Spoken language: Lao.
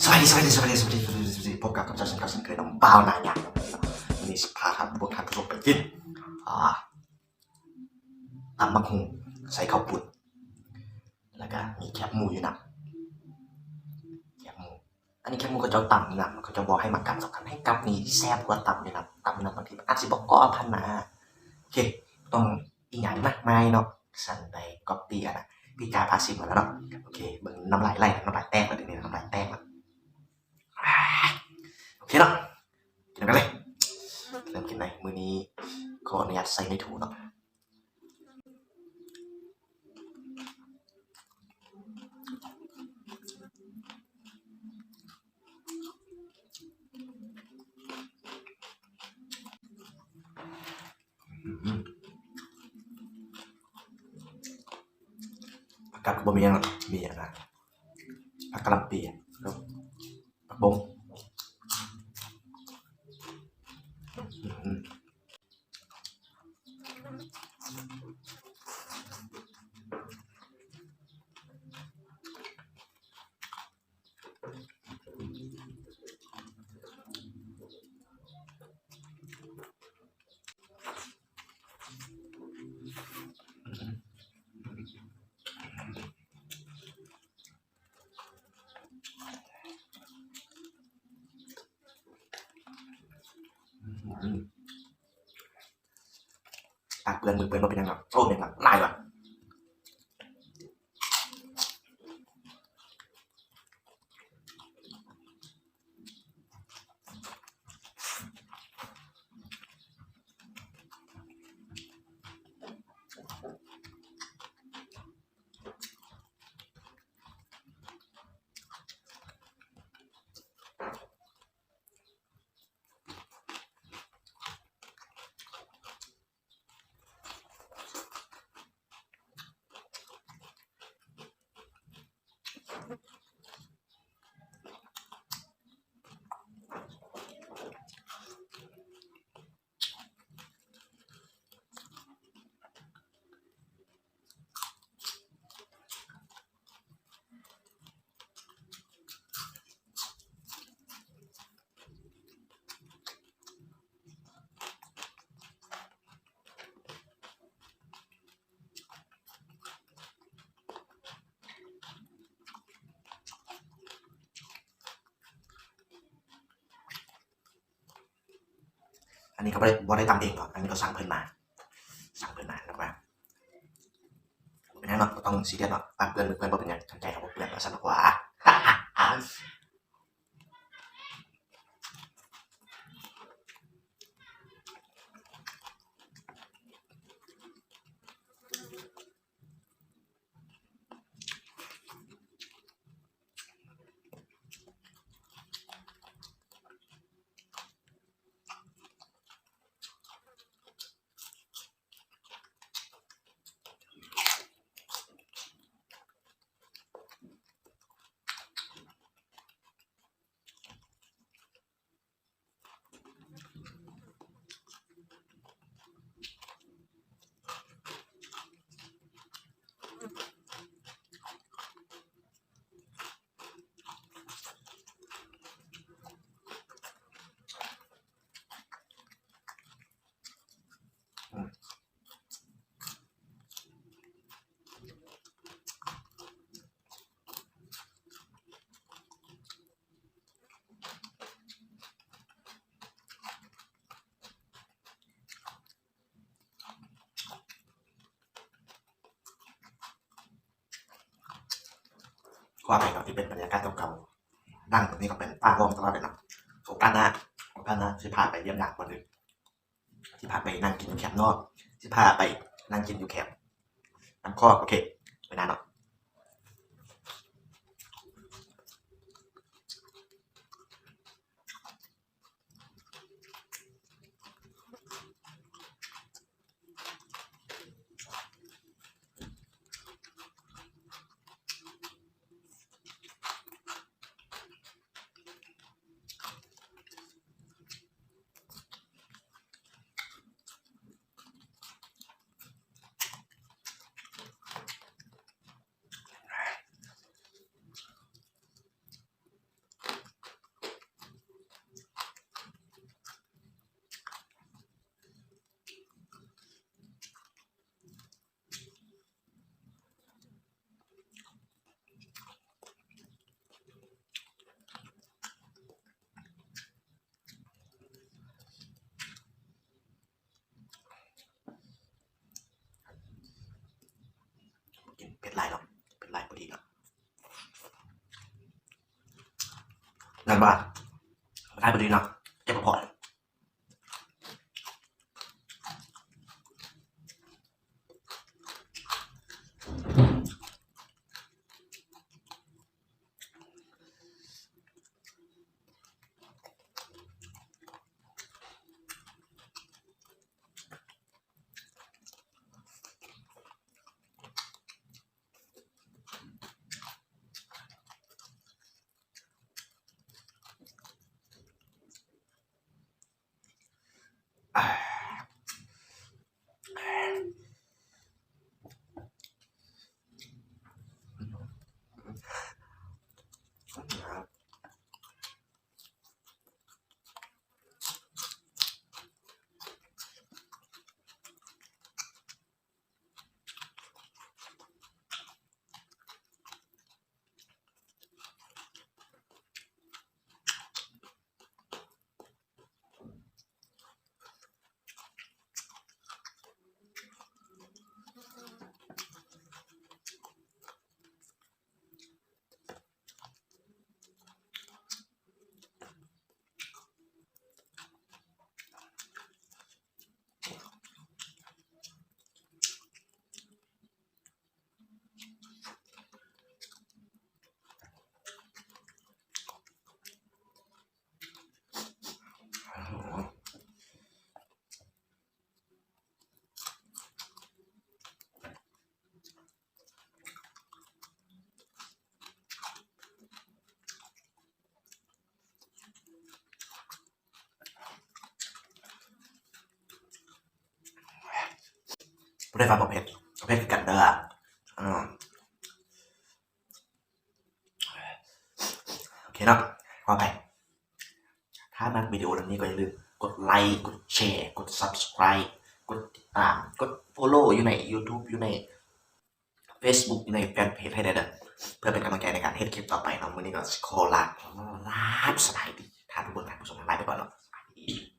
ສະບາຍດີ ສະບາຍດີ ສະບາຍດີ ສະບາຍດີ ພົບກັບຂ້າພະເຈົ້າເຊັ່ນເກົ່າເຊັ່ນເຄີຍ ນ້ອງບ່າວໜ້າຍາວ. ມື້ນີ້ຊິພາທ່ານ ພວກທ່ານຜູ້ຊົມໄປກິນ ອ່າ ຕຳບັກຫຸ່ງໃສ່ເຂົ້າປຸ້ນ ແລ້ວກະມີແຄບໝູຢູ່ນຳ ແຄບໝູ. ອັນນີ້ແຄບໝູເຂົາເຈົ້າຕຳຢູ່ນຳ ເຂົາເຈົ້າບໍ່ໃຫ້ມາກັບສຳຄັນ ໃຫ້ກັບນີ້ແຊບກວ່າຕຳຢູ່ນຳ ຕຳຢູ່ນຳບາງທີມັນອາດຊິບໍ່ກອບຫັ້ນນາ. ໂອເຄ ຕ້ອງອີ່ຫຍັງມາກມາຍເນາະ ຊັ້ນໄປກັອບປີ້ຫັ້ນນະ ພີ່ກາພາຊິມແລ້ວເນາະ. ໂອເຄ ເບິ່ງນ້ຳລາຍໄຫຼ ນ້ຳລາຍແຕກແລ້ວ ດຽວນີ້ນ້ຳລາຍແຕກແລ້ວ. ໂອເຄເນາະ ກິນນຳກັນເລີຍ ເລີ່ມກິນເລີຍ. ມື້ນີ້ຂໍອະນຸຍາດໃສ່ໄມ້ຖູເນາະ. ອືມ ຜັກກາດກໍບໍ່ມີຫຍັງ ມີອັນນະ ຜັກກະຫຼ່ຳປີ ກັບຜັກບົ້ງ. ອືມ. ອືມ ປາກເປື້ອນ ມືເປື້ອນບໍ່ເປັນຫຍັງດອກ. ໂອ້ ແມ່ນຫຍັງຫຼາຍວະ. ອັນນີ້ກໍບໍ່ໄດ້ ບໍ່ໄດ້ຕຳເອງເນາະ ອັນນີ້ກໍສັ່ງເພິ່ນມາ ສັ່ງເພິ່ນມາ ແລ້ວກໍວ່າ ບໍ່ເປັນຫຍັງເນາະ ບໍ່ຕ້ອງຊີຣຽສເນາະ ປາກເປື້ອນ ມືເປື້ອນ ບໍ່ເປັນຫຍັງ ຄັນໃຈເຮົາບໍ່ເປື້ອນ ວ່າຊັ້ນດອກຫວາ. ຂໍອະໄພເນາະ ທີ່ເປັນບັນຍາກາດເກົ່າໆ ດັ່ງນີ້ກໍເປັນປ່າຫ້ອງຕະຫຼອດເລີຍເນາະ. ໂອກາດໜ້າ ໂອກາດໜ້າຊິພາໄປຢ້ຽມຢາມບ່ອນອື່ນ ຊິພາໄປນັ່ງກິນຢູ່ແຄມເນາະ ຊິພາໄປນັ່ງກິນຢູ່ແຄມນ້ຳຂອງ. ໂອເຄ ໄປນາເນາະ. ຫຼາຍເນາະ ເຜັດຫຼາຍພໍດີເນາະ ນັ້ນວ່າຫຼາຍພໍດີເນາະ ເຈັບກະເພາະ. ຜູ້ໃດວ່າບໍ່ເຜັດ ເຜັດຄືກັນເດີ. ອືມ ໂອເຄເນາະ ຂໍອະໄພ. ຖ້າມັກວິດີໂອແນວນີ້ກໍຢ່າລືມກົດໄລ ກົດແຊ ກົດ Subscribe ກົດຕິດຕາມ ກົດ Follow ຢູ່ໃນ YouTube ຢູ່ໃນ Facebook ຢູ່ໃນແຟນເພຈໃຫ້ແດ່ເດີ ເພື່ອເປັນກຳລັງໃຈໃນການເຮັດຄລິບຕໍ່ໄປເນາະ. ມື້ນີ້ກໍຂໍລາ ລາສະບາຍດີ ທ່ານຜູ້ເບິ່ງ ທ່ານຜູ້ຊົມ ລາໄປກ່ອນເນາະ ສະບາຍດີ.